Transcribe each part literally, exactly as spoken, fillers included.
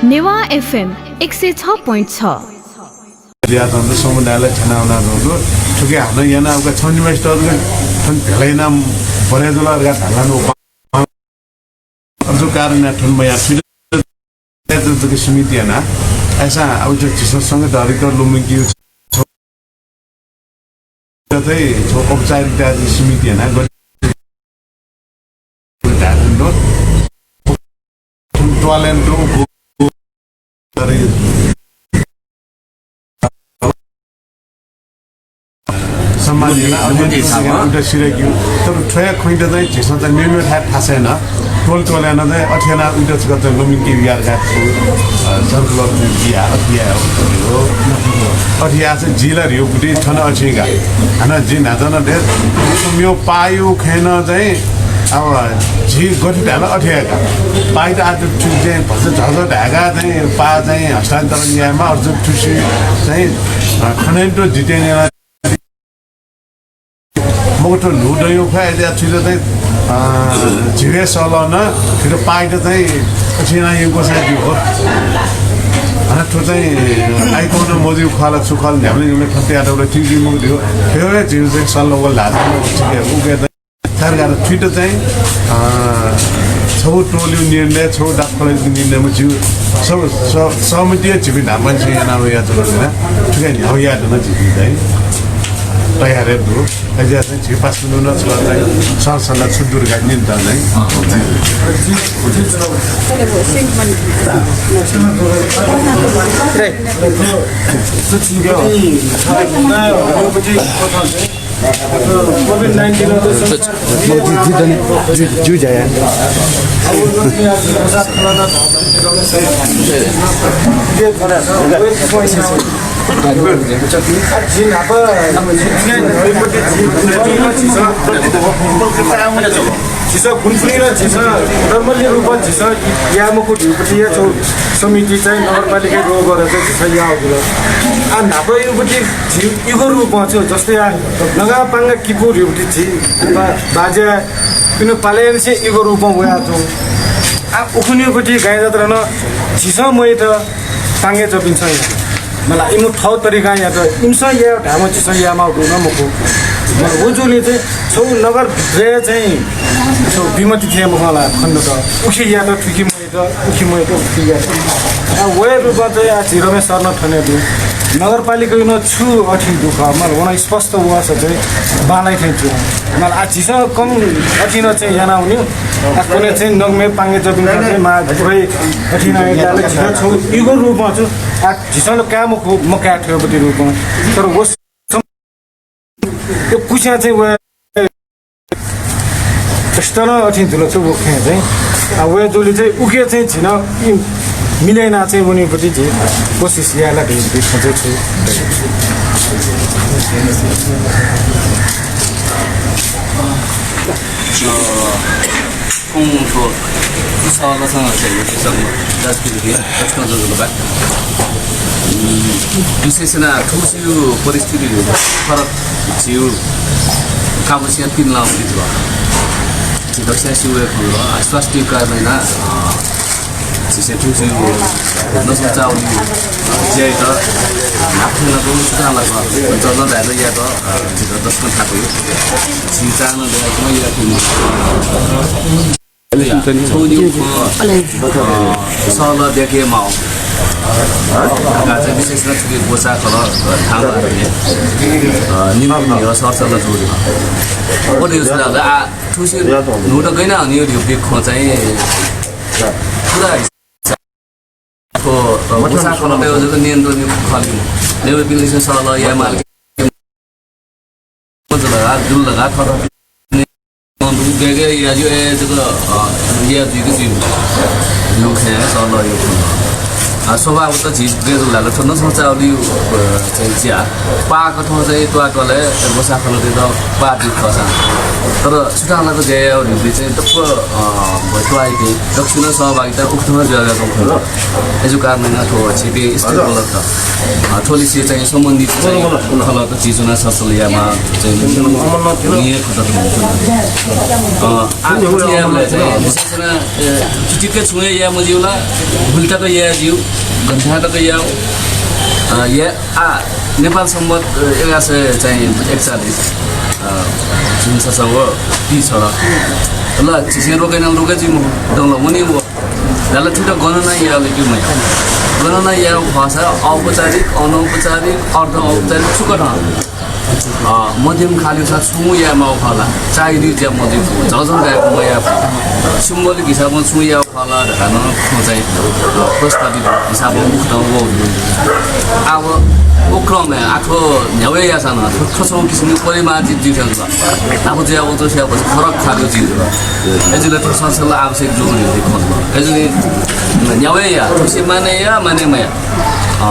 नेवाः एफएम एक सय छ point छ। या तन्त्र समुदायलाई छ्यानावना दु। थुके हानं याना उका छन्निमास तक थन भेला याना बरे जुल अर्का धाला नु। अझ कारण या थुन मया फिर तन्त्र समिति याना। ऐसा अब जो जिसंग धरिक लुमिकी तथै छौ औपचारिकता समिति याना। धारण दो। त्वालेन दो। सम्मान याना अध्ययन उठा सिराकियो। तर थ्वया खुइँत चाहिँ झिसं चाहिँ मेमे थाय् थासय् न। टोल टोल याना चाहिँ अथे याना उठा छुका चाहिँ लुमिकी यार गात छु। अ, जंगल बिया अथिया हो। अथिया चाहिँ जिला रियो बुटी थन अछिगा। हाना जि नाजन दे। मेव पायु खेन चाहिँ अब झी गति धाल अथे याका। पाइत आत छु चाहिँ भस झज धागा चाहिँ पा चाहिँ हस्तान्तरण यामा अर्जुन थुसी चाहिँ, अ, खनेन्टो जितेन याना मगत न्हू दयु खा, अले थुइत चाहिँ, अ, झिरे सलं न, थुइत पाइत चाहिँ अथिना यंको साथी हो। हाना थ्व चाहिँ आइकन मजु खला छु खला न्ह्याबलें न्ह्याबलें थत्ते यात वल ठीक मगु दियो। फेवरे झिउ चाहिँ सल्लाह वल धात उके चाहिँ सरकार थुइत चाहिँ, अ, छौ टोलिउ निर्णय, छौ डाक्खलयु निर्णयमा झिउ सब, स-, सहमति झिपि धापन से याना या जरूर ना। थुके न्ह्याउ या दन झिपि चाहिँ तयार हे दु। अझ चाहिँ झिपा सुनु न छ चाहिँ सरसल्लाह छु दुर्गा निन्त नै। COVID nineteen नं त संसार जु, जु, जु जाया। झीसं गुनपुरी र झीसं normally रूपमा झीसं यामखु ढिउपट्टि या छौ समिति चाहिँ नगरपालिका रोगेर चाहिँ झीसं याउ गुल। आ न्हापा युपट्टि झी इगो रूपमा छु जस्तै आ नगा पांगा किपु ढिउपट्टि झी बा-, बाज्या पिनु पालेन से इगो रूपमा वया छु। आ उखुन्युपट्टि गाई जात्रा न झीसं मयत पांगे जपिन्सं या। मला इमु थौ तरिका यात इमसं या धाम झीसं यामा गुल मखु। मला उजुले चाहिँ छौ नगर भित्रे चाहिँ छौ विमति थे मखला खण्ड त उखि यात थुखि त उखि मयत उखि यात। आ वये रूपमा चाहिँ आ झी रमेश सरनं थने दु। नगरपालिकायु नं छु अथि दु खः, मला व नं स्पष्ट वःसा चाहिँ बांलाइ थें च्वं। मला आ झीसं कम अथि नं चाहिँ याना उन्यु। आ कोने चाहिँ नगमे पांगे जपिन्सं चाहिँ मा पुरै अथि नं यात झीसं छौ इगो रूपमा छु। आ झीसं ल काय् मखु, मकाय् थ्वयेपट्टि रूपमा। तर व यो कुस्यां चाहिँ व स्तर अथि जुल छु व खें चाहिँ। आ, वये जुलि चाहिँ उके चाहिँ झिन इ मिले याना चाहिँ वनेपट्टि झी कोसिस याये ला धइगु खँ चाहिँ छु। अ, थौं थ्व सहलसं चाहिँ यो विषयमा दाजुपिनिके प्रश्न जक बा। उम्, विशेष याना थुसियु परिस्थिति फरक झिउ कामसिया तीन लाख जुल। दक्षिण सिउ एक हुल, स्वास्थ्य कारणं याना, अ, झीसं थुसियु नसुचाउनि ज्याइत, अ, नाफे नको सुधार लाग, जन दाय्‌नं यात, अ, झीत दर्शन थाकु। झी चाहना दया कुन या कुन। अले या, छौ निउ, अ, अ, सहलह देखे माउ। अ, का चाहिँ विशेष न थुके गोचा कल, अ, थाम, अ, निम्ति नि, अ, सरसल्लाह जुल। ओ, देउ जुल, आ, थुसे नु त गैना नि, यो, यो बिख चाहिँ पुरा को, अ, उसा कोन तयो जक नियन्त्रण नि खली। नेबे पिलिसे सहलह या माल। मतलब, आ, जुल लगा, खत। बेगे या जो ए जक, अ, या जुइक जुइ। यो खे सहलह यो। अ, स्वभावत झी गय् जुल धाःसा थ्व नसः चाउलिया, अ, चाहिँ ज्या पाकथं चाहिँ त्वाःत्वालय् ग्वसाः खलःतय्त पाः बी खःसां। तर सुथां लाक ज्या यायेगु निंतिं चाहिँ दक्व, अ, त्वाःयापिं दक्वसिनं सहभागिता उकथं जुयाच्वंगु खः। अय्जूगु कारणं यानाः थ्व झीपिं stakeholder, अ, थ्व लिसे चाहिँ सम्बन्धित चाहिँ खलःत झी च्वनाः सल्लाह यायेमाः चाहिँ न्हिया खः। अ, आः थ्व यायेबलय् चाहिँ विशेष यानाः, अ, चुटिक्क छुं हे याये मज्यू ला, गुलि तक याये ज्यू, गन थाय् तक याये, अ, याये, आः नेपाल संवत्, अ, एघार सय चाहिँ एकचालिस, अ, झिंछसः व पीछसः ला झीसं रोके यानाः रोके जुइ मखु, दंगः वनी व। धाःसा थुइत गणना यायेगु कि मयायेगु? गणना यायेगु खःसा औपचारिक, अनौपचारिक, अर्ध औपचारिक छुकथं, अ, मध्यम खालय् सा छुं यायेमाःगु खः ला, चाइल्ड ज्या मजुइफु, झःझः धायेफु मयायेफु, symbolic हिसाबं छुं यायेगु खः ला धकाः नं थ्व चाहिँ, अ, प्रस्तावित हिसाबं उकथं वःगु। आः व क्रमय् आः थ्व न्ह्यावय् याःसां नं थ्व, थ्व छगू किसिमं परिमार्जित जुइ थें जुल। नाप जुयाः वःगु चाहिँ फरक खालय् जुइ जुल। अय्जूगुलिं थ्व संशोधन आवश्यक जूगु निंतिं खः। अय्जूगुलिं न्ह्यावय् या, थुसे माने या, माने मया। अ,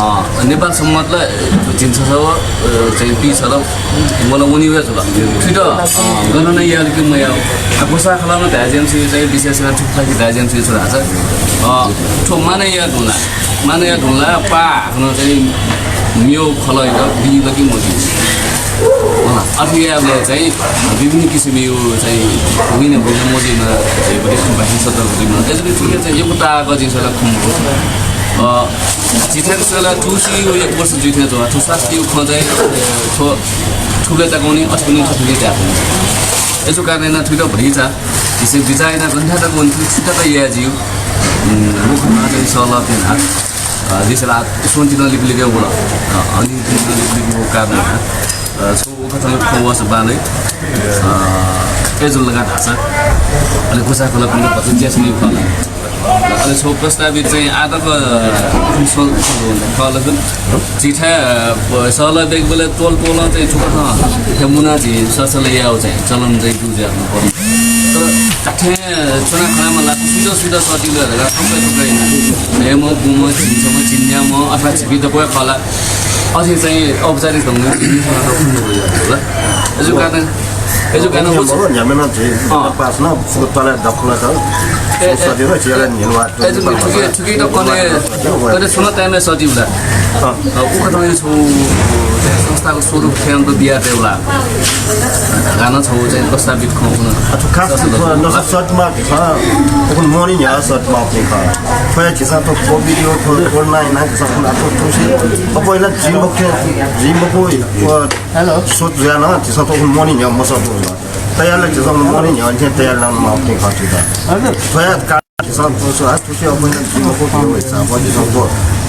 नेपाल संवत् ला, अ, झिंछसः व, अ, चाहिँ पीछसः व ला वनी वया जुल। थुइत, अ, गणना यायेगु कि मयायेगु? आः ग्वसाः खलः नं धाये ज्यासें चाहिँ विशेष यानाः थुकथं धाये ज्यासें छु धाःसा, अ, थ्व माने याये धुन ला, माने याये धुन ला पाः हाकनं चाहिँ मेगु खलःयात बी ला कि मबी? अ, अथे यायेबलय् चाहिँ विभिन्न किसिमया चाहिँ भिन्न भिन्न मजुइमा, चाहिँ भाषा सतर्क जुइमा। अय्जूगुलिं थुके चाहिँ यक्व ताःहाकः जिं सल्लाह खंगु। अ, झीथाय् सल्लाह थुसी एक वर्ष जुइ थें च्वं, थ्व स्वास्थ्यया खँ चाहिँ, अ, थ्व थुबलय् तक वनी, अथे वनी, थथे वनी धायेफु। अय्जूगु कारणं यानाः थुइत भतिचा झीसं बिचाः यानाः गन थाय् तक वनी, छु तक याये ज्यू, उम्, व खँ चाहिँ सल्लाह पिहां, अ, झीसं ला स्वन्ति नं लिपा लिपा वल। अ, अनिति नं लिपा लिपा वःगु कारणं यानाः, अ, छगू उकथं खँ वःसा बांलाइ, अ, अय्जूगु लगा धाःसा, अले ग्वसाः खलःपिन्त भचा ज्यासि न्यू खः ला। अले छगू प्रस्तावित चाहिँ आः तक, अ, स-, स-, खः ला जुन झीथाय्, अ, सल्लाह ब्यूबलय् त्वल त्वलं चाहिँ थुकथं थ्व मुनाः झी सल्लाह यायेगु चाहिँ चलन चाहिँ दु जुयाच्वंगु। तर धात्थें च्वनाः खनाः मला सुइत सुइत सःतिल धकाः थुकथं थुकथं यानाः हय्म्ह, बुम्ह, झिंछम्ह, झिंन्याम्ह अथवा झीपिं दक्व हे खः ला। अथे चाहिँ औपचारिक ढंगं झीपिं खनाः दक्व खँ जुल। अय्जूगु कारणं, अय्जूगु कारणं व न्ह्याम्ह नं झी अँ। पास नं फुक्क त्वालय् दक्व खलःत ए, ए। सःतिल, झीगु ला न्हिलि वा ए, जुन थुकी, थुकी त कन्हय्, कन्हय् छुं नं तयेमाः सःतिबलय्। अँ। अ, उकथं छगू संस्थागु स्वरूप थें तुं बियातयेबलय्। गाना छगू चाहिँ प्रस्तावित खँ उकथं। अ, थ्व खास नसा सःतिमाः खः, उखुन्हु मोहनी न्ह्यः सःतिमाःपिं खः। थ्व हे झीसं थ्व कोभिड यो, थ्व कोरोना यानाः झीसं उखुन्हु थ्व थुसी, अ, पहिला झी मखु, झी मखु, अ, हेलो। सोच जुयाः नं झीसं थ्व उखुन्हु मोहनी न्ह्यः मसःतू। तयार ला झीसं मोहनी न्ह्यः थें तयार यानामाःपिं खः झीत। हजुर। थ्व हे का-, झीसं थ्व सु-, आ, थुसी अ, पहिला झी मखु भियो वइसा, अब झीसं थ्व,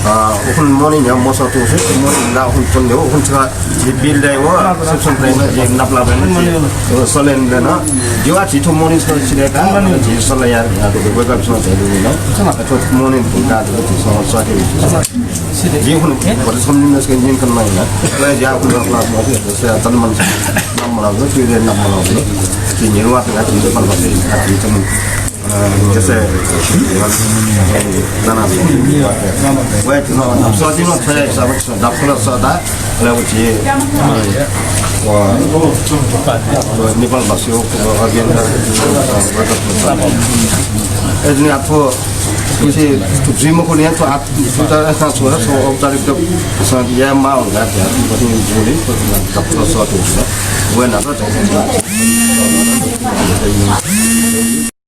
अ, उखुन्हु मोहनी न्ह्यः मसःतू, मोहनी न्ह्यः उखुन्हु च्वने, उखुन्हु छिकः झी बिल दाइ व रिसेप्सन दाइ नं, झी नापलाः दाइ नं, झी सलेन दाइ नं, जिवा झी थ्व मोहनी सः सिधयेका, झी सल्लाह याये, वय्कःपिन्सं धयादीगु नं। थ्व मोहनी धुंकाः झीसं सःते। जिं उखुन्हु भति सम्झिन स्के जिं कन माइला। लय ज्या उखुन्हु क्लास मा, जैसे तन मन नाम मला, त्यो जे नाम मला, कि निर्वाह का, कि जैसे, अ, जैसे, नाना, वय्कः, सजिलो छ हिसाबले डाक्टर सदा, अले उ झी, अ, नेपाल भाषी हो, अ, अभियन्ता, अ, अझ नि आफू खुसी जुइ मखु नि, आफू सुविधा यस्ता छोरा, सो औपचारिक त स-, या मा होला, या बहिनी जोडी, डाक्टर सदा, वय्कः नाप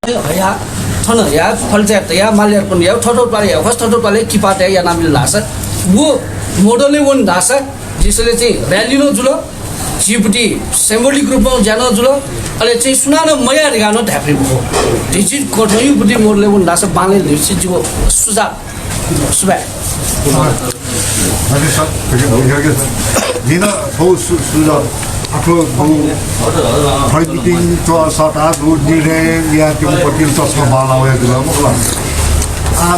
हया, थन हया, फल्चा तया, माल्यार्पण या, थःथः त्वालय् या, फस थःथः त्वालय् किपा तया याना मिल धाःसा, व मोडलय् वन धाःसा, झीसं चाहिँ र्‍याली नं जुल, झीपट्टि symbolic रूपमा ज्या नं जुल, अले चाहिँ सुनानं मया धकाः नं धाये फइ मखु। धिचिकथंयापट्टि मोडलय् वन धाःसा बांलाइ धइगु जिगु सुझाव। सुभाय्। हजुर सर, जिं थ्व सु-, सुझाव, आफू थ्व थ्व मिटिङ च-, सःताः थ्व निर्णय यायेत्यंगु पट्टि नं तसकं बांलाः वया जुल, मखु ला? आ,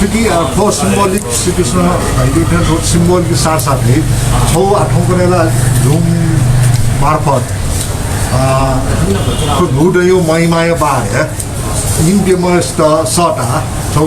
थुकी, आ, थ्व symbolic situation, आ, थ्व symbolic साथसाथै छगू आ थौंकन्हय् ला Zoom मार्फत, आ, थ्व न्हूदँया महिमाया बारे इमित मस्त सःताः थ्व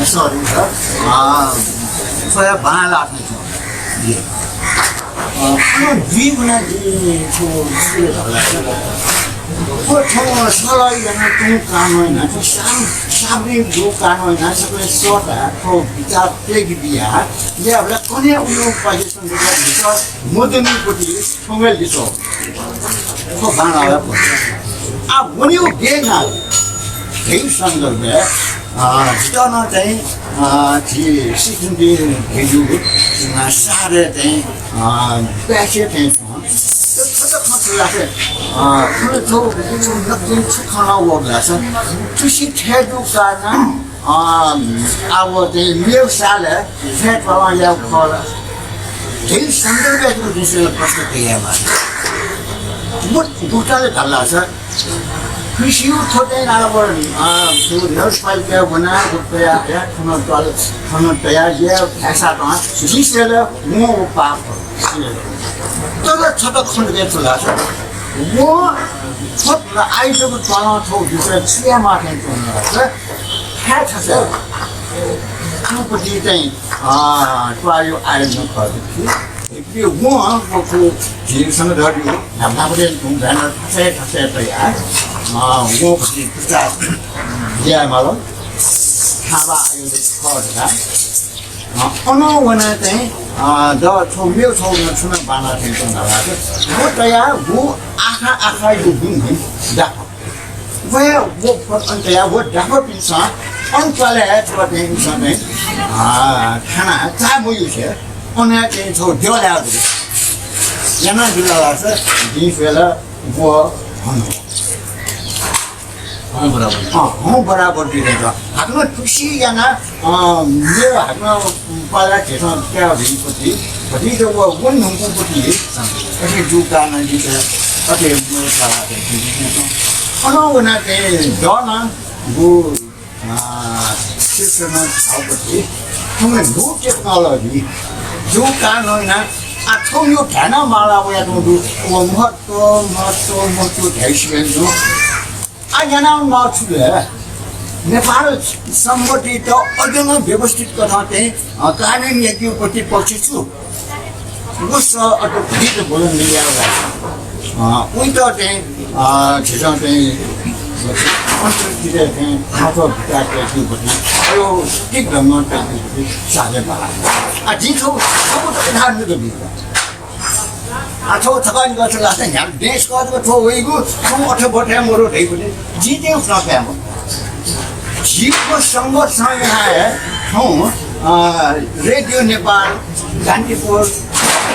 सरी, अ, थ्व हे बांलाः थें च्वं। अ, अन दुई गुणा जि थ्व स्कुलय् धला। व थ्व सलह याना तुं कानून याना, थ्व साम-, सामरिक दु कानून याना, सकलें सःता, थ्व बिचाः प्यगि बिया, या भला कन्हय् उन्हु पाजे संगीत मदुनिपति थ्वंगल दिसो। थ्व बांलाः वया पो। आ, वनेगु गेना, धैगु सन्दर्भय्, अ, जितः नं चाहिँ, अ, झी सिक्किमति धैगु, अ, शहरय् चाहिँ, अ, प्यासे चाहिँ, अ, त-, थ्व त खँ छु धाःसा, अ, थ्व, थ्व, थ्व नकतिनि छु खँ नं वःगु धाःसा, थुसी थय् दु कारण, अ, अब चाहिँ मेगु सालय् थय् पालं यायेगु खः ला? धैगु सन्दर्भय् तुं जिं प्रश्न तयामाः। व गुप्ताले धाल धाःसा, कृषिया थ्व चाहिँ नाला वर, अ, थ्व नगरपालिकाय् वना, व तया, या, थन त्वाल, थन तया, या, भ्यासा त, जिसेल, वं व पाप, सिल। तर छता खण्ड के चला छ। व थ्व आयोजक त्वालं थ्व विषय चिया माथें तुं छ। थाय् थसे, थुपति चाहिँ, अ, त्वालया आयोजन खः। इपिं वं, व थ्व झी संगठनया न्हापांनिसें तुं banner थसे थसे तया, अ, वं प्रचार यायेमाल। थाबा आयोजित खः धकाः। अ, अनं वना चाहिँ, अ, द छौ मेगु छौ न छुना बांलाः थें तुं धाःसा। व तया व आखा आखा यो गुण दा। वया व फत अन तया व डाक्टरपिन्सं अन त्वालय् हे थ्व चाहिँ इमिसं चाहिँ, आ, खाना चाः मयुसे अन हे चाहिँ छौ द्यः लायेगु याना जुल धाःसा जिं स्वये ला व हन। हँ, बराबर। अँ, हँ, बराबर जुइ धुंकल। हाकनं थुसी याना, अ, मेगु हाकनं पाला झीसं त्याः भिंपति, भतिचा व वन हुंकूपति, अथे जू कारणं जितः अथे मेगु पाला अनं वना चाहिँ दःनं गु, अ, शिक्षण धाःपति, थुमि new technology जू कारणं याना, आ, थौं यो ध्यान माला वया तुं दु, व महत्व, महत्व, महत्व धाइसिबें दु। आ, याना माः छु ले? नेपाल संवत्‌यात अझ नं व्यवस्थित कथं चाहिँ, अ, कानून याकेगु प्रतिपक्ष छु? व स अत भित बोलन मिलिया होला। अ, उइत चाहिँ, अ, झीसं चाहिँ अन्तर्क्रिया चाहिँ आफू भिता चाहिँ बना। अयो, ठीक ढंगं चाहिँ साझे बना। आ, जिं छगू, छगू उदाहरण दु। आ, थ्व छकः निकः छु ला, न्ह्याम्ह देश कः जक थ्व वइगु, छुं अथे बथय् मरु धइगु नि, जिं चाहिँ उखुन्हु कायेमाः। झीगु संघर्ष यानाः हे थौं, अ, रेडियो नेपाल, कान्तिपुर,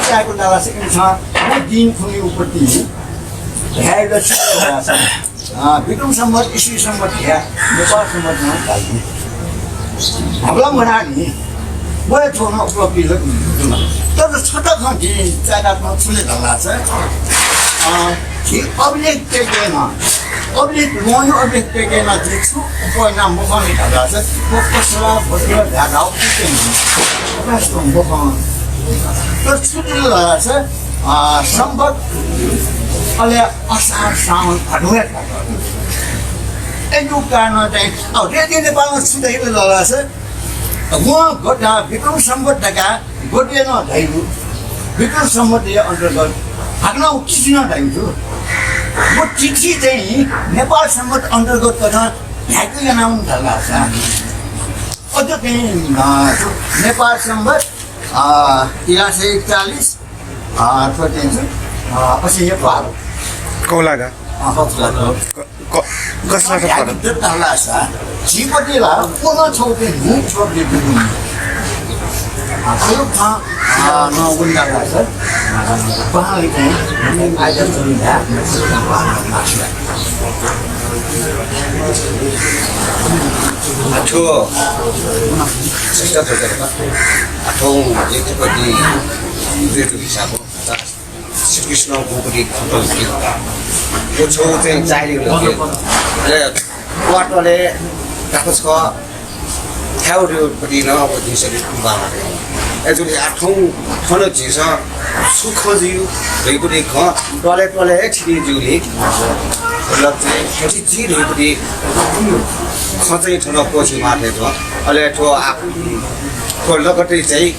चायेगु लालासे इमिसं व दिं खुन्हु उपति धायेगु अ, विक्रम संवत्, इस्वी संवत् या नेपाल संवत् नं धाइ। धाबलं मधानि, व हे थ्व नं उपलब्धि ला जुल। तर छता खँ जिं चायेकाः छु ले धाःसा, अ, झी अभिलेख तयेके नं, अभिलेख, ल्वहंया अभिलेख तय्के यानाः जिं छु अप्वः याना मखं धाःसा, व कसला बसला धायेगु उकिं मखं। तर छु जुल धाःसा, अ, संवत्, अले असार, साउन, भादुं हे थाकु। अय्‌गु कारणं चाहिँ, अ, रेडियो नेपालमा छु धाइ धाःसा, वं गत विक्रम संवत् धकाः गद्य नं धाइगु, विक्रम संवत्‌या अन्तर्गत हाकनं तिथि नं धाइगु। व तिथि चाहिँ नेपाल संवत् अन्तर्गत कथं धायेगु यानाः वं धाःसा। अझ चाहिँ, अ, नेपाल संवत्, अ, एघार सय एकचालिस, अ, थ्व चाहिँ छु, अ, असी हे बाह्र। कौलागा। अ, कौलागा। क-, क-, कसला धाःसा, झीपट्टि ला व नं छगू न्हू problem दु। अ, थ्व खँ, अ, नं वने धाःसा, अ, बांलाक चाहिँ आइडल जुल धाये, अ, थ्व, अ, थौं एक पट्टि रेडियो हिसाबं श्रीकृष्ण गुपट्टि खतल। व छगू चाहिँ चाइल्ड। अले वाटले दाखुस थ्याउरिउपट्टि नं व झीसं बांलाक। अय्‌जूगुलिं आः थौं थन झीसं छु खँ जुइ धइगु खँ त्वालय् त्वालय् हे थिने जूगुलिं मतलब चाहिँ थथे जुइ धइगु खँ चाहिँ थन क्वःछी माः थें च्वं। अले थ्व आः थ्व लगत्तै चाहिँ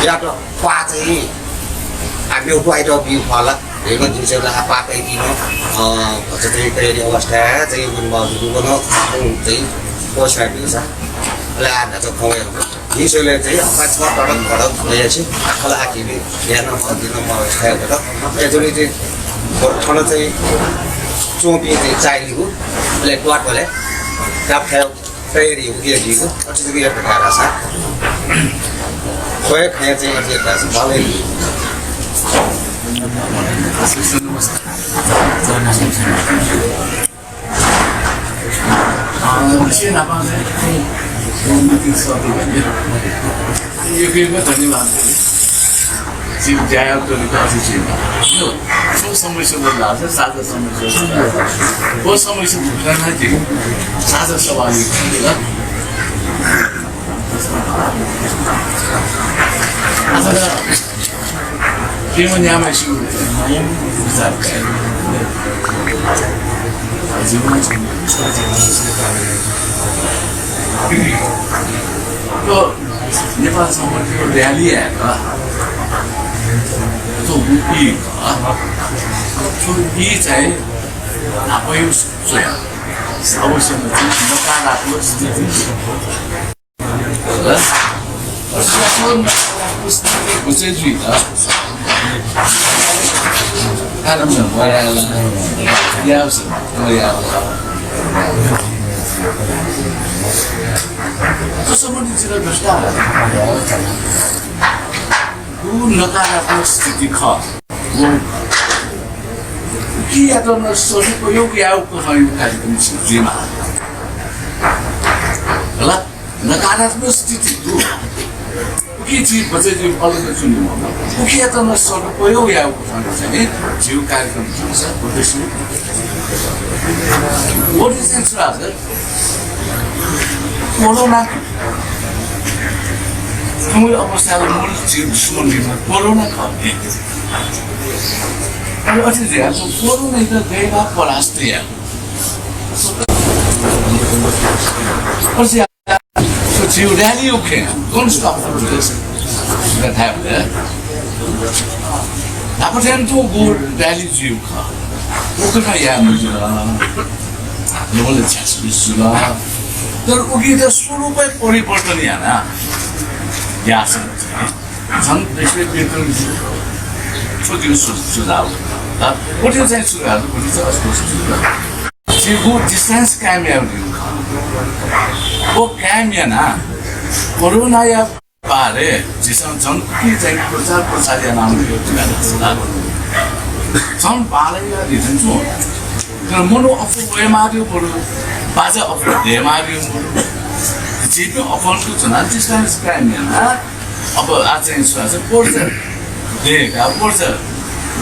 यात पाः चाहिँ आः मेगु त्वाःयात बी फु ला धइगु जिं चाहिँ आः पाः तयादी नं, अ, भचा चाहिँ तयारी अवस्थाय् चाहिँ वनेमाः जूगु नं चाहिँ क्वःछी बिल सा। अले आः न्हाचः खँ वयागु। झीसं चाहिँ अपाय् छुं तडक भडक वयाच्वंगु आखला आखिबी ध्यान मदिन अवस्थाय् वल। अय्‌जूगुलिं चाहिँ बरु थन चाहिँ च्वंपिं चाहिँ चाइल्डलिगु अले त्वाःत्वालय् गाःथाय् तयारी उकिया दीगु, अथे जक यात धाःसा। थ्व हे खँय् चाहिँ अथे यात धाःसा भलै। धन्यवाद। जिं ज्या याःगु तरिका अथे जुइ। छु समस्या दु धाःसा, साझा समस्या दु धाःसा, व समस्या भुक्तान यायेत साझा सभा यायेगु। प्यम्ह न्याम्हसिगु विचार काये। नेपाल संवत्‌या rally यायेत थ्व ई खः। थ्व ई चाहिँ न्हापाया स्वयाः अवश्य नकारात्मक स्थिति। ल? अवश्य नकारात्मक स्थिति घुसे जुइत कारण वयाला, यावस वयाला। थ्व सम्बन्धी चित्त दृष्टा। व नकारात्मक स्थिति खः। व उकियात नं सदुपयोग यायेगु कथंया कार्यक्रम जुइमाः। होला? नकारात्मक स्थिति दु। उकी झी बचय् जुइ फल नं च्वनी। उकियात नं सदुपयोग यायेगु कथंया चाहिँ झीगु कार्यक्रम जुइमाः। उद्देश्य, उद्देश्य चाहिँ छु धाःसा कोरोना थुगु अवस्थाया मूल झीगु दुश्मन कोरोना खः। अले अथे जुयाः कोरोनायात गय् यानाः परास्त यायेगु। अथे जुयाः झीगु rally उखे, don't stop the progress। धायेबलय् न्हापा थें तुं गु rally जुइगु खः। उकथं याये मज्यू। न्हूगु छ्यासपिस जुल। तर उकियात स्वरूपय् परिवर्तन यानाः याःसा चाहिँ झन देशय् बेहतर जुइ। थ्व जिगु सु-, सुझाव। अ, उकिं चाहिँ सुझाव, उकिं चाहिँ अस्पष्ट जुल। झीगु distance कायम यायेगु खः। व कायम यानाः कोरोनाया बारे झीसं झन उकी चाहिँ प्रचार प्रसार यानाः झन बांलाक यानादी च्वं। तर मनू अप्वः वयेमाःगु मदु, बाजा अप्वः दयेमाःगु मदु। झीपिं अप्वःपिं च्वनाः distance कायम यानाः अब आः चाहिँ सुयां चाहिँ पर्चा दयेकाः पर्चा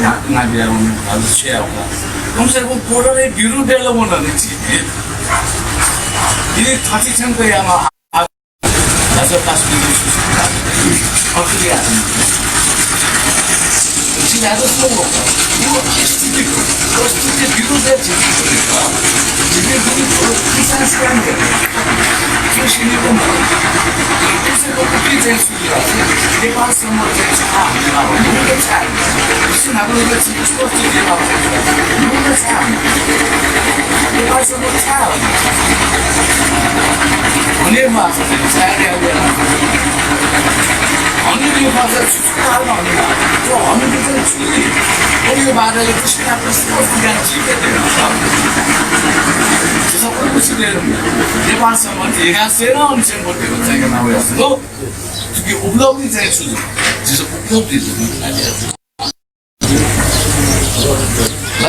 न्हापा न्हापा यायेगु, अले छु यायेगु। कम से कम border-या विरुद्धय् ला वन नि झी। यदि थथे छंक याःम्ह आ-, आ-, आज पास बिजनेस अथवा याः। झी धाःसा व स्थिति, परिस्थिति विरुद्धय् झी झी झी किसान स्क्याम कृषि निगम, कृषि निगम के चाहिँ नेपाल सम्बत चाहिँ छ, हामीले माग, मूल चाहिँ छ। कृषि नागरिकता चाहिँ स्पष्ट नेपाल सम्बत, मूल चाहिँ छ। नेपाल सम्बत छ। भन्ने भाषा चाहिँ छ, अरे, अरे, अरे। भन्ने भाषा छ, छ, छ, छ, छ। तो हम भी तो छुई। और ये बात है, कृषि का प्रश्न और ज्ञान जी के दे। जैसा कोई कुछ दे, नेपाल सम्बत एघार सय र अन्ठानब्बे को चाहिँ नाम हो यस्तो। क्योंकि उपलब्धि चाहिँ छु, जैसे उपलब्धि छु। ल?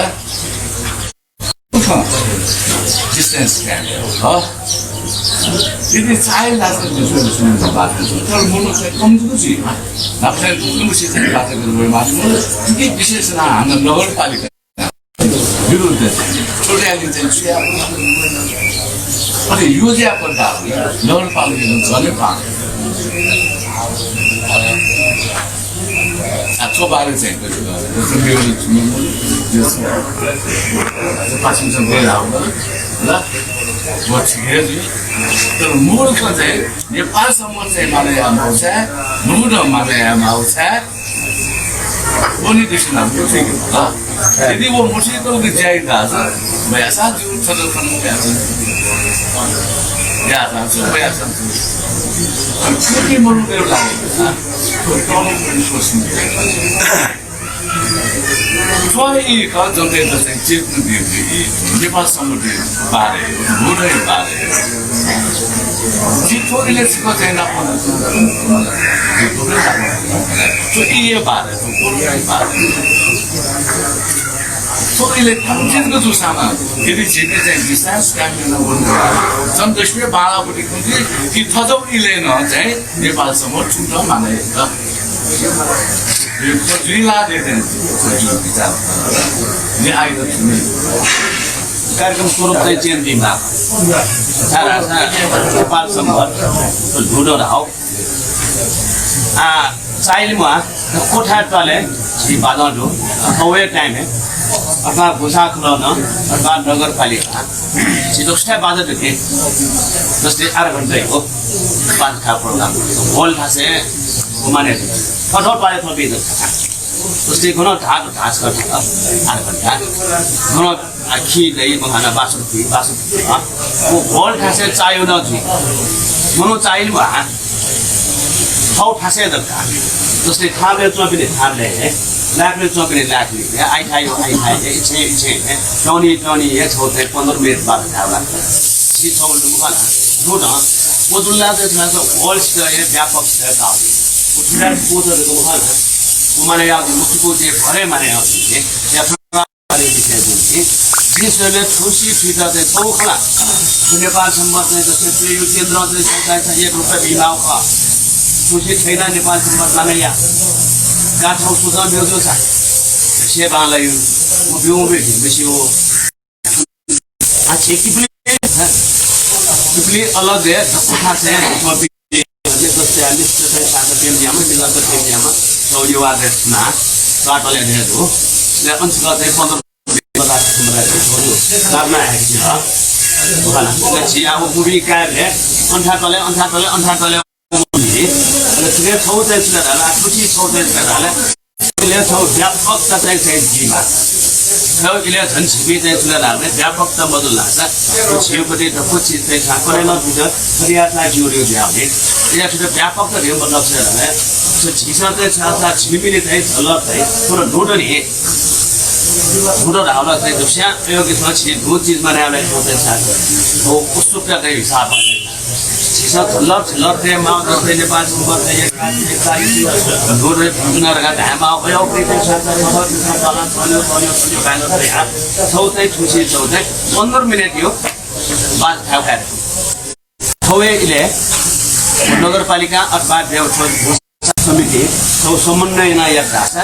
Distance क्या हो? यदि चाहे लास्ट में दूसरे दूसरे में बात करें, तर मूल से कम तो कुछ ही, ना फिर कुछ ही बात करें, क्योंकि विशेष ना हम नगरपालिका विरुद्ध छोटे आली चाहिँ छु या। अरे, यो चाहिँ अपन दाबी नगरपालिका झनै पाउँदैन। आ, थ्व बारे चाहिँ, पाछिन चाहिँ गइरहँ होला। ल, म ठिकै छु। तर मूल चाहिँ नेपाल सम्बत चाहिँ माने याये माःगु छ, न्हू नं माने याये माःगु छ। व नि दृष्टि नाम को ठीक है। यदि व मुझे तो भी जाएगा, मैं ऐसा जो सदर खंड में ऐसा, या ऐसा, जो मैं ऐसा, क्योंकि मनु देव लागे, तो कौन कोशिश नहीं। थ्व ई खः, जनतायात चाहिँ चेतना दिएको, यी नेपाल सम्बत बारे, भूतै बारे। जिं थ्व इलय् छकः चाहिँ नाप, थ्व ई बारे, थ्व कोरोना बारे। थ्व इलय् थम्चित जूसां नं, यदि झीपिं चाहिँ विश्वास कायम याना वने, जनतायात बांलाःगु खंति, कि थज्याःगु इलय् नं चाहिँ नेपाल सम्बत थुकथं माने यात। जुइ ला दे देन, जुइ विचार। नि आइगु छु नि। कार्यक्रम स्वरूप चाहिँ change जुइमाः। सारा, सारा नेपाल सम्बत न्हू नं धाःगु। आ, चाइलिम्ह कोठा त्वालय् झी बाजं दु, अवे time-य् अथवा भूसा खुलं अथवा नगरपालिका झी दक्वसित बाजं दु कि, जस्तै आधा घण्टा हो, बाजं खः program। Hall थासय् व माने थथो त्वालय् थ्व बिजु। जस्तै गन धाः धाः छ आधा घण्टा। गन आ, खी दइ, मखु हानं बासुं खुइ, बासुं खुइ, अ, व hall थासय् चाःहिउ नं जुइ। मनू चाःहिल वा, थःगु थासय् दरकार। जस्तै थामय् च्वंपिनि थामय् हे, लाय्कलय् च्वंपिनि लाय्कलय् हे, आइथाय् यु आइथाय् हे, इच्छे इच्छे हे, टनी टनी हे छगू चाहिँ पन्ध्र मिनेट बाजं धायेगु ला। झी छगू लुमखु ला, न्हू नं, व दुल्ला चाहिँ hall सित हे व्यापक सित हे काः। व थुलि हे पूजा जक मखु ला। व माने याः, मुक्तिपुर जे भरे माने याः, या अरे विषय जुन कि, विश्वले थुसी थुइता चाहिँ छगू खला। नेपाल सम्बत चाहिँ जस्तै प्रेयु केन्द्र चाहिँ सरकार चाहिँ एक रुपैयाँ बिमाउ खः। थुसी छैन नेपाल सम्बत माने याः। गाथौ सुझाव ब्यु जो सा। से बांलायु। उ ब्यु ब्यु बिसि हो। आ, छे किपली, किपली अलग है, दक्वथा से, जस्तै आ, मित्र चाहिँ साथै प्रेम यामा, मित्र चाहिँ प्रेम यामा, छगू युवा देशमा, काटले दे दु। ले अंशका चाहिँ पन्ध्र बजार सम्बत चाहिँ छगू धारणा है कि ह। होला, ले झी अब मुभी काय् भे, अन्था तले, अन्था तले, अन्था तले, अनि थुके छगू चाहिँ सुझाव धाल, आ, थुसी छगू चाहिँ सुझाव धाल। इलय् छगू व्यापकता चाहिँ, चाहिँ जुइमाः। छगू इलय् झन् झीपिं चाहिँ सुझाव धाल, व्यापकता मजुल धाःसा, झीपिं दक्व चिज चाहिँ साकले नं जुइमाः, थरिया चाहिँ ज्यू रे जुया हुने। इलय् थुके व्यापकता रे मतलब सुझाव धाल। सो झीसं चाहिँ साथ साथ झीपिनि चाहिँ झलक चाहिँ, पूरा नोटरी, नोट धाल चाहिँ दक्वस्यां अयोग्य छ, झी दु चिज माने आले चाहिँ साथ। हो, उत्सुकता चाहिँ हिसाबमा चाहिँ। झीसं झल्लर झल्लर तयेमाः, जस्तै नेपाल सम्बत चाहिँ एक तारिख, एक तारिख न्हू रे न्हू रे धायेमाः, अय् अप्रिय चाहिँ साथ साथ खबर चाहिँ पालन, थन्यो, थन्यो, थन्यो, भाइर चाहिँ हात, छगू चाहिँ थुसी छगू चाहिँ पन्ध्र मिनेट यो बात थाय् खाय्। थौं हे इलय् नगरपालिका अथवा देव समिति छगू समन्वय याना यात धाःसा,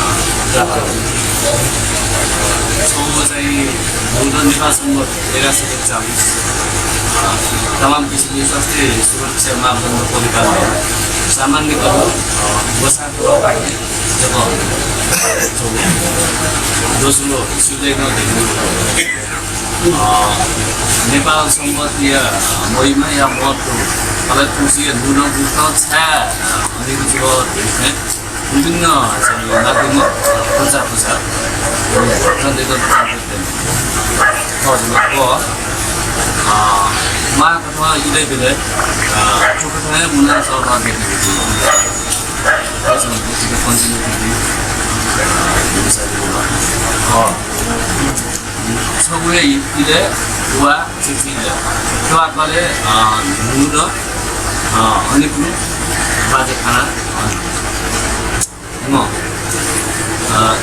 प्राप्त। छगू चाहिँ न्हूदँ नेपाल संवत् एघार सय एकचालिस। तमाम किसिमले स्वास्थ्य सुरक्षा मापदण्ड परिपालन, सामान्यकरण, वसाहत जब दोस्रो विश्वयुद्ध नेपाल संवत्‌या महिमा या महत्व, अले तुलसी न्हूदँ गुप्त छाय् हनेगु जुल धइथें विभिन्न माध्यममा प्रचार प्रसार, प्रचार प्रसार, अ, मां कथं इलय् ब्यलय्, अ, थुकथं हे मुना सः continue, अ, छगू हे इलय् वा चिचि इलय्। थ्व आपालय्, अ, न्हूदँ, अ, हनेगु बाज्याखाना, अ, म, अ,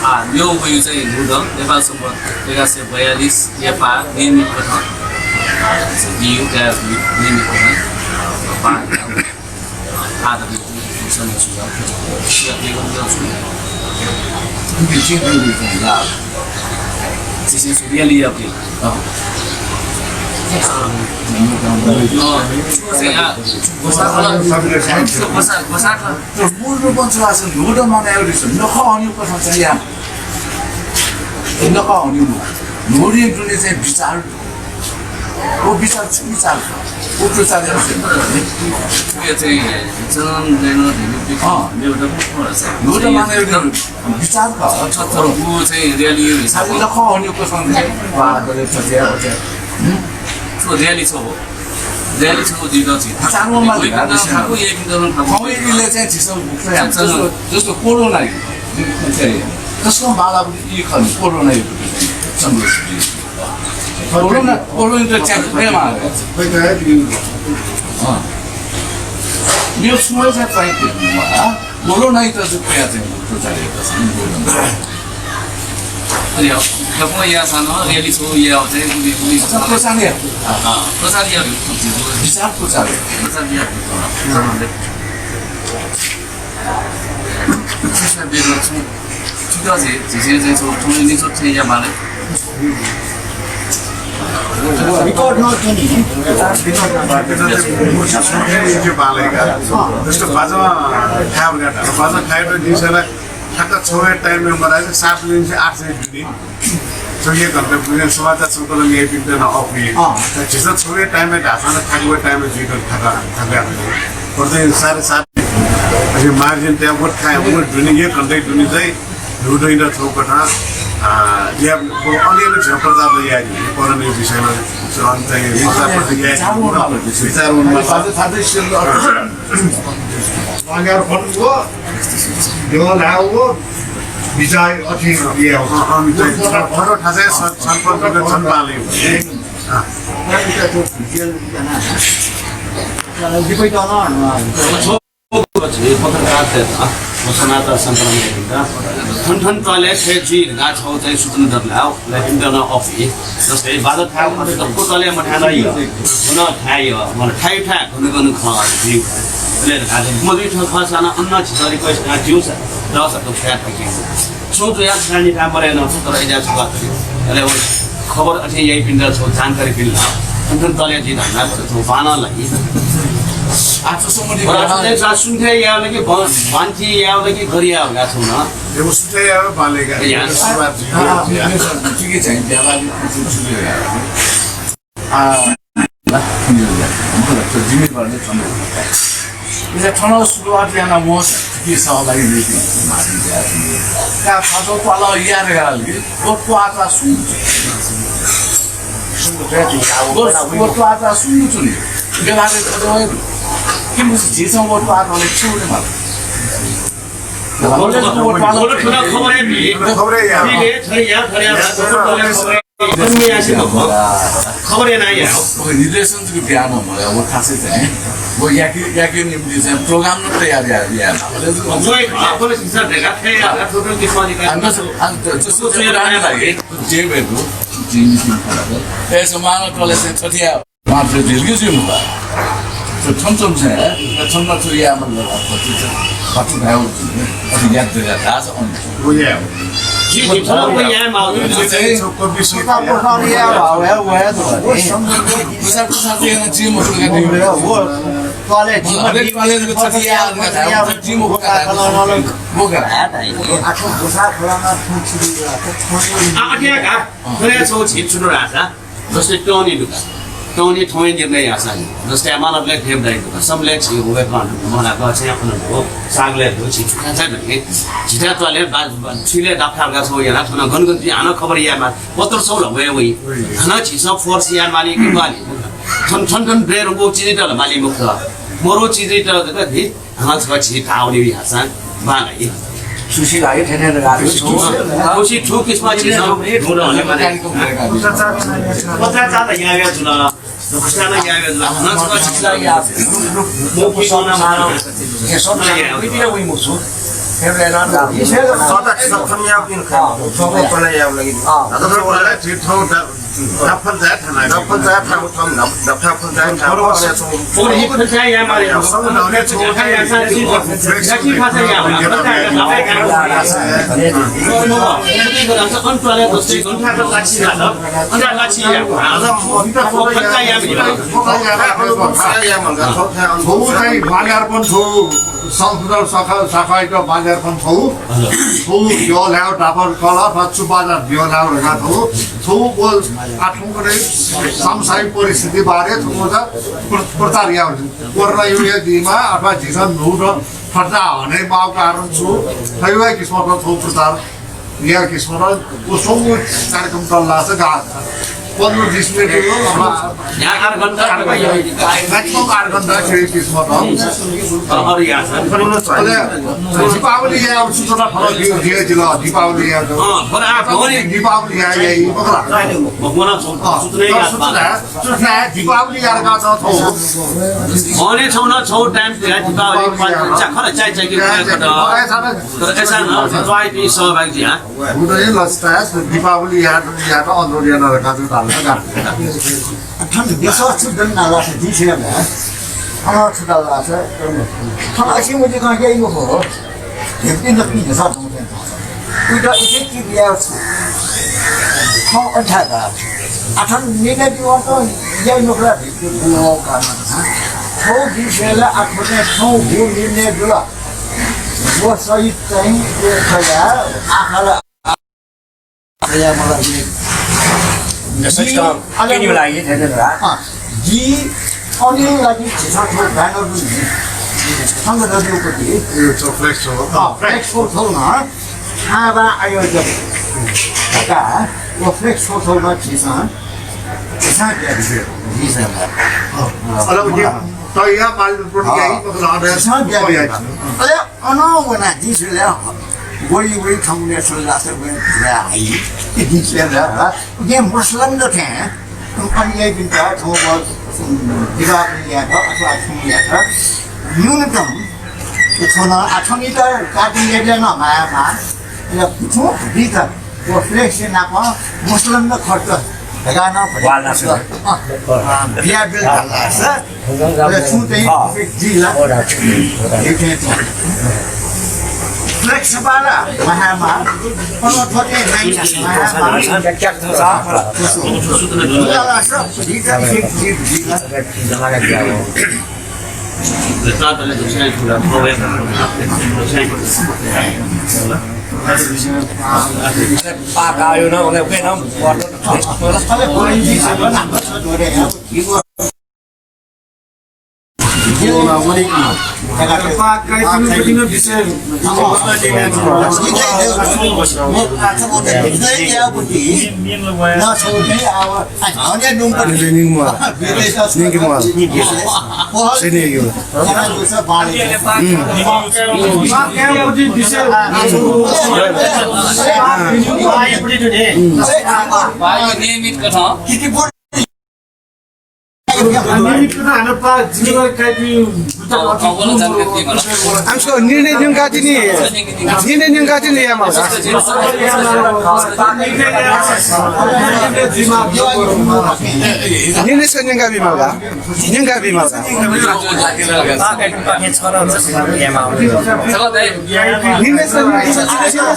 आ, म्यू वइगु चाहिँ न्हूदँ, नेपाल संवत् एघार सय बयालिस, एपाः नियमित कथं, अ, बियु, काय् नियमित कथं, अ, पाः, आदर, सम्मान सुझाव, या, या, या, या। Sisi suria liya pi. Oh. No, saya, saya, saya, saya. Itu मूल रूपमा चाहिँ न्हू दँ मानय् याःगु दु। नखः हनेगु कथं चाहिँ या। नखः हनेगु। न्हू दँ दुने चाहिँ विचार। व विचार छु विचार? व प्रचार यात। यो चाहिँ जनन, जनन, अँ। न्हू दँ मानय् याःगु दु। विचार का। अच्छा, तर ऊ चाहिँ reality यो हिसाबमा। नखः हनेगु कथं चाहिँ वा, बले, छज्या, छज्या। हम्म? So, reality छ हो। Reality छ हो, दुई दँ छ। विचार वन मात्र, विचार वन। ठाकुर, ये विचार वन ठाकुर। खौ इले चाहिँ झीसं बुझ्छौं। जस्तो, जस्तो कोरोना यो। जस्तो बाला बुझे ई खन, कोरोना यो। संघर्ष। कोरोना, कोरोना त च्याक प्रेम आ। अँ। यो समय चाहिँ पाइँति हुनुमा, बोलो नै त जो क्या चाहिँ प्रचार गर्दछ नि, बोलो नै। अरे, खपो या सान, reality show या चाहिँ उनी, उनी सब प्रचार या। अँ, प्रचार या। विचार प्रचार या। प्रचार या। प्रचार बेग्लै छ। ठिक छ, झी, झी चाहिँ छ, थोरै निचोट चाहिँ या माले। Record नौ चुनी। Record नौ बार। जस्तो बालय् का। जस्तो बाजं खाय् का। बाजं खाय् त जिंसं ला ठ्याक्क छगू time-य् मराय् सात दिन से आठ सय जुनी। छगू घण्टा पुगे समाचार संकलन याइपिन्त नं अःपुइ। अँ। झीसं छगू time-य् धाःसा नं ठ्याक्क time-य् जुइत थाका, थाका। पर्दा साढे सात। अझ margin त्यागु थाय्, व दुने, एक घण्टा दुने चाहिँ न्हू दँयात छगू कथं, आ, या, व अनेक झ्याः प्रचार याये, कोरोना विषयमा चाहिँ प्रचार प्रसार याये, विचार वन मात्र, विचार वन मात्र। साथै, साथै सेल अ, अ, विचार अथि या। अ, अ, खरो थासय् छलफल छलफल बांलाइ। अ। झी पत्रकार, म समाचार सञ्चालन याइपिन्त थन थन तले छय् जुइ धकाः छगू चाहिँ सूचना दत ला, ला इन्टरनल अफ हि। जस्तै बाजं थाय् दक्व तले मथाय् ला यो, व नं थाय् यो, मतलब थाय् थाय् गन गन खः जुइ। अले धकाः चाहिँ मजुइ थ्व खःसा नं अन झीत request याना ज्यूसा, दःसा त थाय् थकियो। छुं जुयाः छाय् निता मरे नं छु तर इजा छु बात। अले व खबर अथे याइपिन्त छगू जानकारी बिल ला। थन थन तले जुइ धकाः छगू बांलाइ। आजसम्म नि बरु बांलाइ। आजसम्म चाहिँ सुन्थे यावल कि बन-, बान्थि यावल कि गरि यावल का छगू नं। ए, व सुन्थे यावल बांलाइ का। या। सुरुवात जुइ। आ, आ, ठिकै छ, ठिकै छ, ब्याला नि कुछ, कुछ जुइ। आ, जिम्मेवार नै छन्। इजा थन सुरुवात याना वंसा, के सहभागी हुइपिं माथि जाति। का फाटो पाला यार गाल कि, व त्वाःता सुन। व, व त्वाःता सुन चुनि। व्यवहार खतम है। कि मुझे झीसं व त्वाःता ले छु ने माल। बोले तो वो बोले थोड़ा खबर है भी। खबर है यार। ठीक है, थोड़ी यार, थोड़ी यार। खबर है ना यार। Relationship ब्याहा न मला, वो खासै चाहिँ। वो याकि, याकि निम्ति चाहिँ program न तयार यार, यार। वो एक, आपको हिसाब देगा, थे यार, total कितना निकाल। अन्त, अन्त, जस्तो चाहिँ रानी लागि, जे बेगु, जिनिस निकाल। ए, समान तले चाहिँ छतिया। मात्र झिल्की जुइ मखु। थ्व थन च्वंम्ह छेँ, थन च्वंम्ह छु याये मतलब, थ्व च्वंम्ह छु भाय् वःगु जुइ, अथे यात दया धाःसा अन। व याये। जि, जि थन व याये माःगु जुइ। चाहिँ, कुसा, कुसा चाहिँ याना च्वंम्ह छु का नि। व, तले हरेक कलेजको छति याये, च्वंम्ह छु का नि। व का। आ, अथे का। थन छौ झिप छुटु राजा। जस्तै टौनी दु का। टौनी थौंया निर्णय याःसा नि। जस्तै मानवले देव दाइ दु का। समले छि हुए पान दु का। मला क छ्या खुन दु। सागले दु छि छ्या दु के। झिता तले बा, बा, छिले दाफार का छौ याना थन गन गन ति हानं खबर याये माल। पत्र छौ ल वये वइ। हानं झिसं force याये माली कि माली। थन, थन, थन ब्रेर वो चिजित ल माली मुक्त। मरो चिजित दु का धि। हानं छकः झी धाःगु नि याःसां बांलाइ। सुशी लागि थें थें धकाः खुसी थु, खुसी थु किसिमं झीसं ढुंढ हने माने। पत्राचार त याये जुल, घोषणा याये जुल। हानं छकः झी लागि या। मौखिक होना मानव। दफल जाय् थाना, दफल जाय् थाना, दफल जाय् थाना। थ्व चाहिँ बाजार पनि थ्व, संस्कृत शाखा, शाखायात बाजार पनि थ्व। थ्व ब्यः ल्हायेगु डाबर कल अथवा चु बाजार ब्यः ल्हायेगु धकाः थ्व। थ्व व आथुंकने सामुदायिक परिस्थिति बारे थ्व प्र-, प्रचार याः। कोरोना युगय् दिमा अथवा झीसं न्हूदँ फट्टा हने माःगु कारण छु, थ्व हे किसिमं थ्व प्रचार या किसिमं व स्वंगू कार्यक्रम चल लाःसा गाः। पन्ध्र बिस मिनेट हो, अब maximum आठ घण्टा छु हे किसिमं। अले दीपावली या सूचना फरक दियो, दियो जिल, दीपावली या जो। अँ, थोड़ा आप भौरी दीपावली या, या, ई, बखला। भगवान सूचना या, सूचना, सूचना, दीपावली या का तो थो। मने छौ न छौ time दिया दीपावली, पाँच, चार, खला, चाय, चाय के, चाय, चाय, चाय, तर ऐसा ना, तो आई पी सहभागी जी, हाँ। हुन हे लस्ता, दीपावली याद, याद अनुरोध याना रखा जो डालना का। अथन देश छु दन नाला से जी से ना। अन छु डाला से। थन असी मुझे कहाँ गया इनको हो। हेप्ने नक्नी हेसा दौंथे। उइटा इफेक्टिभ यार छु। खँ अठा का। अथन निने दिवा तो या नोकरा भित्ति बुवा का ना। छौ विषयला अथने छौ भू निर्णय दुला। वो सहित चाहिँ यो खया आखाला खया मलाई। अनिल लागि, अँ, जी, अनिल लागि झीसं थ्व ब्यानर पनि संगठन उपति। यो छ फ्लेक्स हो। अँ, फ्लेक्स हो थौं न। थाबा आयोजक का, वो फ्लेक्स हो थौं न झीसं, झीसं क्या विषय, झीसं। अँ, अ, अ, तैया माल प्रोडक्ट हाँ। यही मतलब आ रहा है। झीसं क्या विषय। अरे, अन वना दिसले वही वही ठाउँले सुल्ला से वही पूरा आई। दिसले ये मसलन तो थे। अनि यही दिन का ठाउँ पर दिवा पनि यात अथवा छुम यात। न्यूनतम थोना अथवा नि त काटिङ यात न माया मा। या छु दित। वो फ्लेक्स नाप मसलन न खर्च। धकाः न वाला से। अँ, अँ, बिया बिल वाला से। अले छु चाहिँ हाँ। जी ला। हो रा। फ्लेक्स वाला, महामा, पनौथोटे नाइ, महामा। क्या, क्या, क्या, वाला से, जी का, जी, जी ला। पाक आयो ना, उन्हें, उन्हें ना, नियमित कथं। नियमित कथं हानं पाक जिम्मेवारी काइपिं बुद्ध आमसो निर्णय न्यंकातिनि, निर्णय न्यंकातिनि यामा। निर्णय स न्यंका बिमाला। न्यंका बिमाला। निर्णय स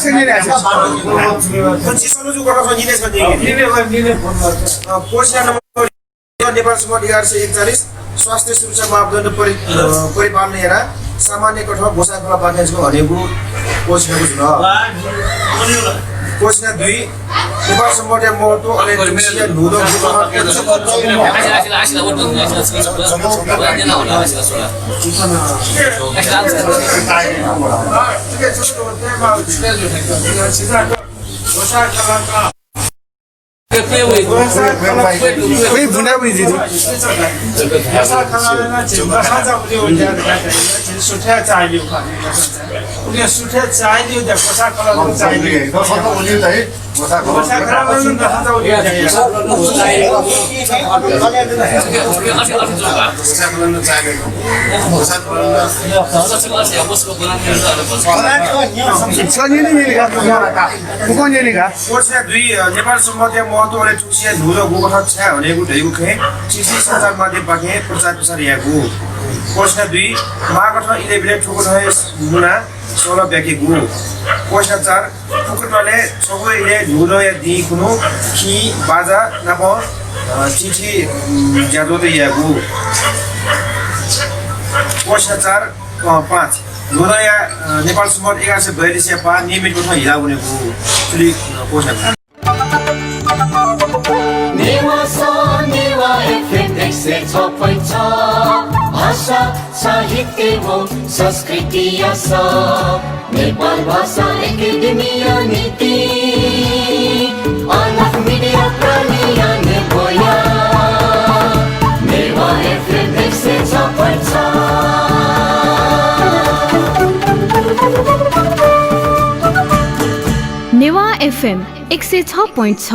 न्यंका बिमाला। नेपाल सम्बत एघार सय एकचालिस स्वास्थ्य सुरक्षा मापदण्ड परि-, अ, परिपालन यानाः सामान्य कथं ग्वसाः खोला बाखेंचुक हनेगु घोषणागु जुल। घोषणा दुई, नेपाल सम्बतया महत्त्व अले न्हूदँ वइ बुना वइ जिदि। ग्वसाः खलः नं झी ग्वसाः जाःगुलिं वयाः धकाः धाइ, झी सुथय् चाःहिलिउ खः। उकिं सुथय् चाःहिलिउ धकाः ग्वसाः खलः नं चाःहिलिउ। कोर्स दुई, अ, नेपाल संवतया महत्व अले थुगुसिया न्हूदँ गुकथं छाय् हनेगु धइगु खँय् चिठी सञ्चार माध्यमपाखें प्रचार प्रसार यायेगु। कोर्स दुई, माःकथं इलय् ब्यलय् थुकथं हे मुनाः सःलाः ब्याकेगु। कोर्स चार, फुक्कं तले छगू इलय् न्हूदँया दिं खुन्हु खिं बाजा नाप, अ, चिठी, उम्, ज्याझ्वः यायेगु। कोर्स चार, अ, पाँच, न्हूदँया, अ, नेपाल संवत एघार सय बयालिसया पाः नियमित कथं हिला वनेगु। थुलि, अ, कोर्स नेवाः स, नेवाः एफएम एक सय छ point छ। भाषा, साहित्य व संस्कृतिया स। नेपाल भाषा एकेडेमीया निंतिं अलख मिडिया प्रालिया न्ह्यब्वया। नेवाः एफएम एक सय छ point छ। नेवाः एफएम एक सय छ point छ।